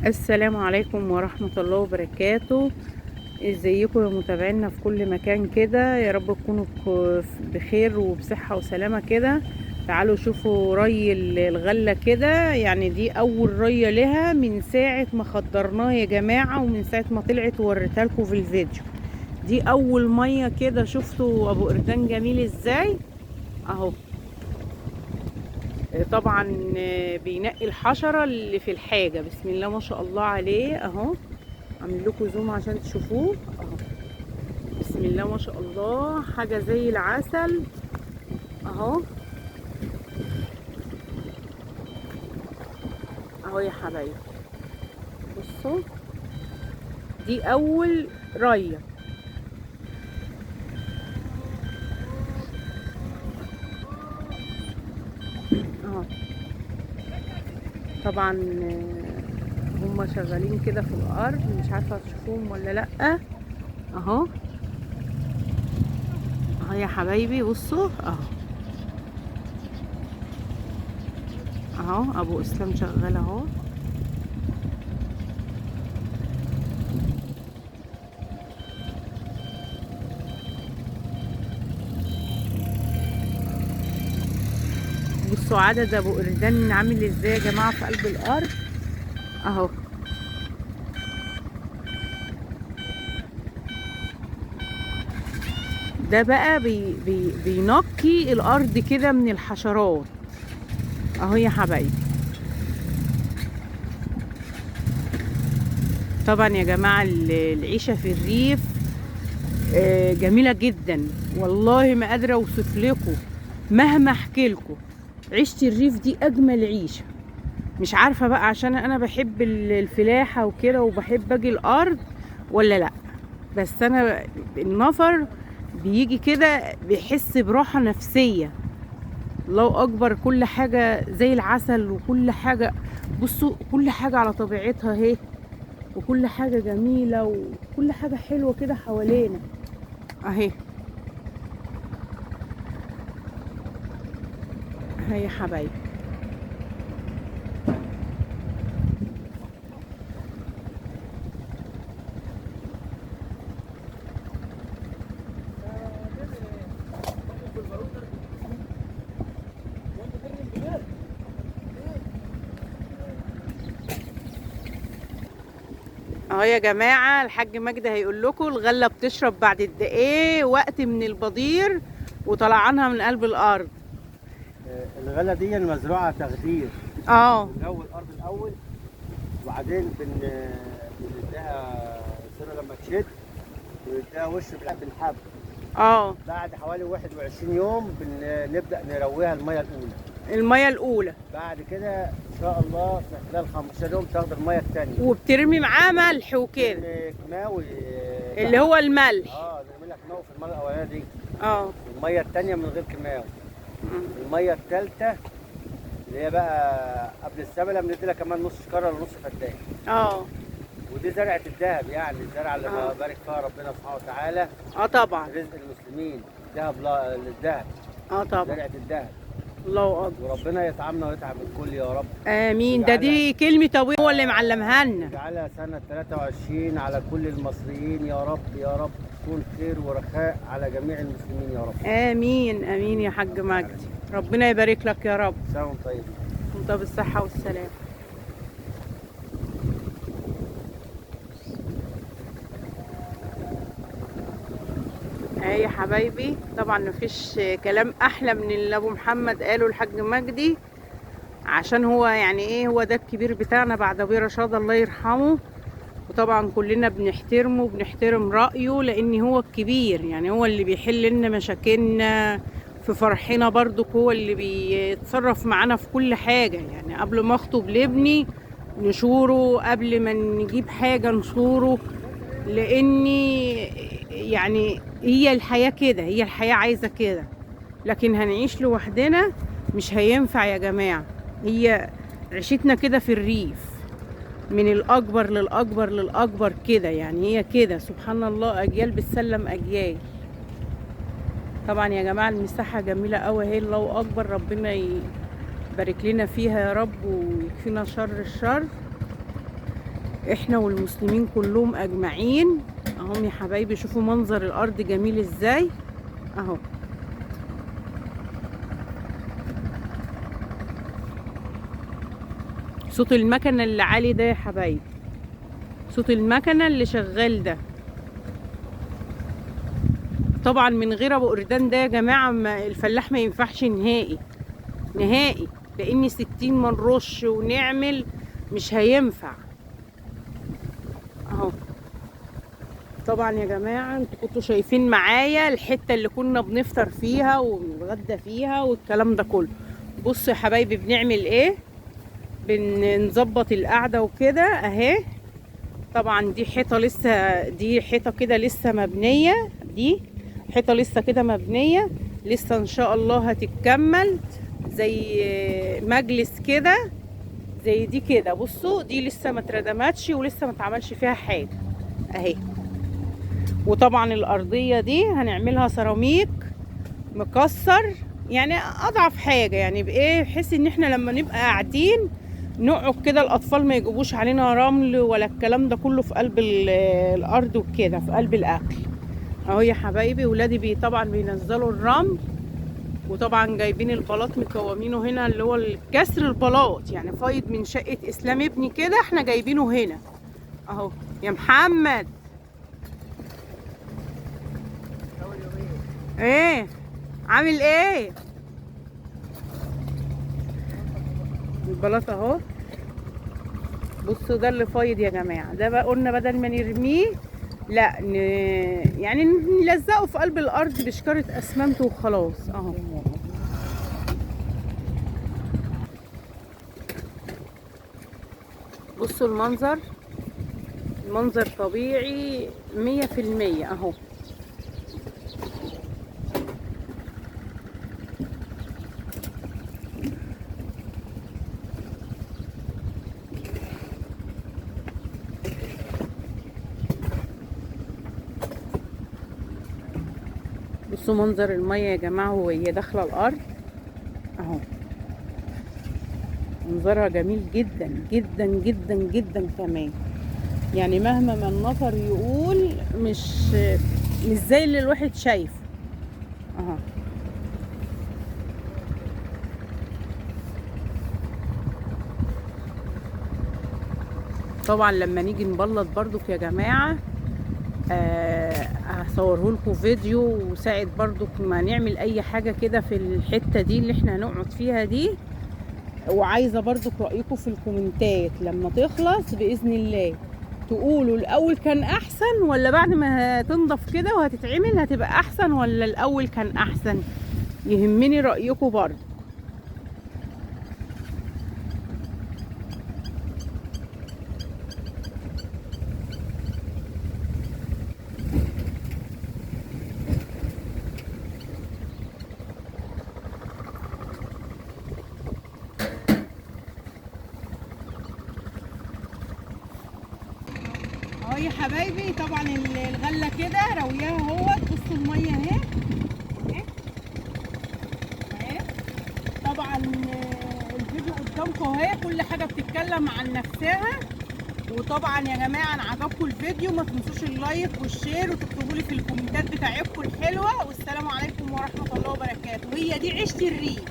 السلام عليكم ورحمة الله وبركاته. ازيكم يا متابعينا في كل مكان كده؟ يا رب تكونوا بخير وبصحة وسلامة كده. تعالوا شوفوا ري الغلة كده، يعني دي اول رية لها من ساعة ما خضرناها يا جماعة، ومن ساعة ما طلعت ووريتها لكم في الفيديو. دي اول مية كده. شفتوا ابو قردان جميل ازاي اهو؟ طبعا بينقي الحشرة اللي في الحاجة، بسم الله ما شاء الله عليه اهو. عامل لكم زوم عشان تشوفوه اهو، بسم الله ما شاء الله، حاجة زي العسل اهو اهو يا حبايبي. بصوا دي اول رية اهو. طبعا هما شغالين كده في الارض، مش عارفه تشوفوهم ولا لا. اهو اهو يا حبايبي، بصوا اهو اهو ابو اسلام شغال اهو. بصوا عدد ابو قردان عامل ازاي يا جماعة في قلب الارض اهو. ده بقى بي بي بينقي الارض كده من الحشرات اهو يا حبايبي. طبعا يا جماعة العيشة في الريف جميلة جدا، والله ما قادرة اوصف لكم مهما احكي لكم. عيشه الريف دي اجمل عيشه. مش عارفه بقى عشان انا بحب الفلاحة وكده وبحب اجي الارض ولا لا، بس انا النفر بيجي كده بيحس براحة نفسية. الله اكبر، كل حاجة زي العسل، وكل حاجة بصوا كل حاجة على طبيعتها اهي، وكل حاجة جميلة وكل حاجة حلوة كده حوالينا اهي. هاي يا حبايبي. اهو يا جماعة الحاج مجدي هيقول لكم الغلة بتشرب بعد قد ايه وقت من البدير وطلعانها من قلب الارض. الغلة دي مزروعة تخدير. بنروي الارض الاول، وبعدين بنديها سنة لما تشد، بنديها وش بالحب. بعد حوالي 21 يوم بنبدا نرويها المية الاولى. المية الاولى. بعد كده ان شاء الله في خلال 15 يوم تاخد المية الثانية، وبترمي معاه ملح وكده. كيماوي اللي هو الملح. نرمي لها كيماوي في المية الاولانية دي. المية الثانية من غير كيماوي. المية الثالثة اللي هي بقى قبل السبله بندي لها كمان نص شكاره لنص فدان. ودي زرعه الذهب، يعني الزرعه اللي بارك فيها ربنا سبحانه وتعالى. طبعا رزق المسلمين، ذهب للذهب. طبعا زرعه الذهب. الله اكبر. وربنا يطعمنا ويطعم الكل يا رب. امين. ده دي كلمة ابويا هو اللي معلمها لنا. اجعلها سنة 23 على كل المصريين يا رب، يا رب تكون خير ورخاء على جميع المسلمين يا رب. امين امين يا حاج مجدي، ربنا يبارك لك يا رب. سلام طيب. وانت بالصحة والسلامة. اهي يا حبايبي، طبعا مفيش كلام احلى من اللي ابو محمد قاله الحاج مجدي، عشان هو يعني ايه، هو ده الكبير بتاعنا بعد ابي رشاد الله يرحمه، وطبعا كلنا بنحترمه وبنحترم رايه لان هو الكبير، يعني هو اللي بيحل لنا مشاكلنا في فرحنا، برضك هو اللي بيتصرف معانا في كل حاجة. يعني قبل ما اخطب لابني نشوره، قبل ما نجيب حاجة نشوره، لاني يعني هي الحياة كده، هي الحياة عايزة كده، لكن هنعيش لوحدنا مش هينفع يا جماعة. هي عيشتنا كده في الريف من الأكبر للأكبر للأكبر كده، يعني هي كده سبحان الله، أجيال بتسلم أجيال. طبعا يا جماعة المساحة جميلة أوي اهي، الله أكبر، ربنا يبارك لنا فيها يا رب ويكفينا شر الشر. احنا والمسلمين كلهم اجمعين. اهم يا حبايبي شوفوا منظر الارض جميل ازاي اهو. صوت المكنه اللي عالي ده يا حبايبي، صوت المكنه اللي شغال ده، طبعا من غير ابو قردان ده يا جماعة الفلاح ما ينفعش نهائي نهائي، لان 60 ما نرش ونعمل مش هينفع اهو. طبعا يا جماعة انتوا كنتوا شايفين معايا الحتة اللي كنا بنفطر فيها ونتغدى فيها والكلام ده كله. بصوا يا حبايبي بنعمل ايه، بنظبط القعدة وكده اهي. طبعا دي حيطة لسه، دي حيطة كده لسه مبنية، دي حيطة لسه كده مبنية لسه ان شاء الله هتتكمل زي مجلس كده زي دي كده. بصوا دي لسه ما اتردمتش ولسه ما اتعملش فيها حاجة اهي. وطبعا الارضية دي هنعملها سيراميك مكسر، يعني اضعف حاجة، يعني بايه، بحيث ان احنا لما نبقى قاعدين نقعد كده الاطفال ما يجيبوش علينا رمل ولا الكلام ده كله في قلب الارض وكده في قلب الاكل اهو يا حبايبي. ولادي طبعا بينزلوا الرمل، وطبعا جايبين البلاط مكومينه هنا اللي هو الكسر البلاط، يعني فايض من شقه اسلام ابني كده احنا جايبينه هنا اهو. يا محمد ايه عامل ايه؟ البلاط اهو. بصوا ده اللي فايض يا جماعة، ده بقى قلنا بدل ما نرميه لا يعني نلزقه في قلب الارض بشكاره اسمنت وخلاص اهو. بصوا المنظر، المنظر طبيعي 100% اهو. بصوا منظر المية يا جماعة وهي داخلة الأرض اهو، منظرها جميل جدا جدا جدا جدا كمان. يعني مهما ما النفر يقول مش زي اللي الواحد شايفه اهو. طبعا لما نيجي نبلط برضك يا جماعة هصوره لكم فيديو، وساعد برضك ما نعمل اي حاجة كده في الحتة دي اللي احنا هنقعد فيها دي. وعايزة برضك رأيكم في الكومنتات لما تخلص بإذن الله، تقولوا الاول كان احسن ولا بعد ما هتنضف كده وهتتعمل هتبقى احسن، ولا الاول كان احسن؟ يهمني رأيكم برضك. يا حبايبي طبعا الغلة كده روياها اهوت. بصوا المية اهي اهي. طبعا الفيديو قدامكم اهي، كل حاجة بتتكلم عن نفسها. وطبعا يا جماعة انا عجبكم الفيديو، ما تنسوش ال like وال share وتكتبوا لي في الكومنتات بتاعتكم الحلوة. والسلام عليكم ورحمة الله وبركاته. هي دي عيشه الريف.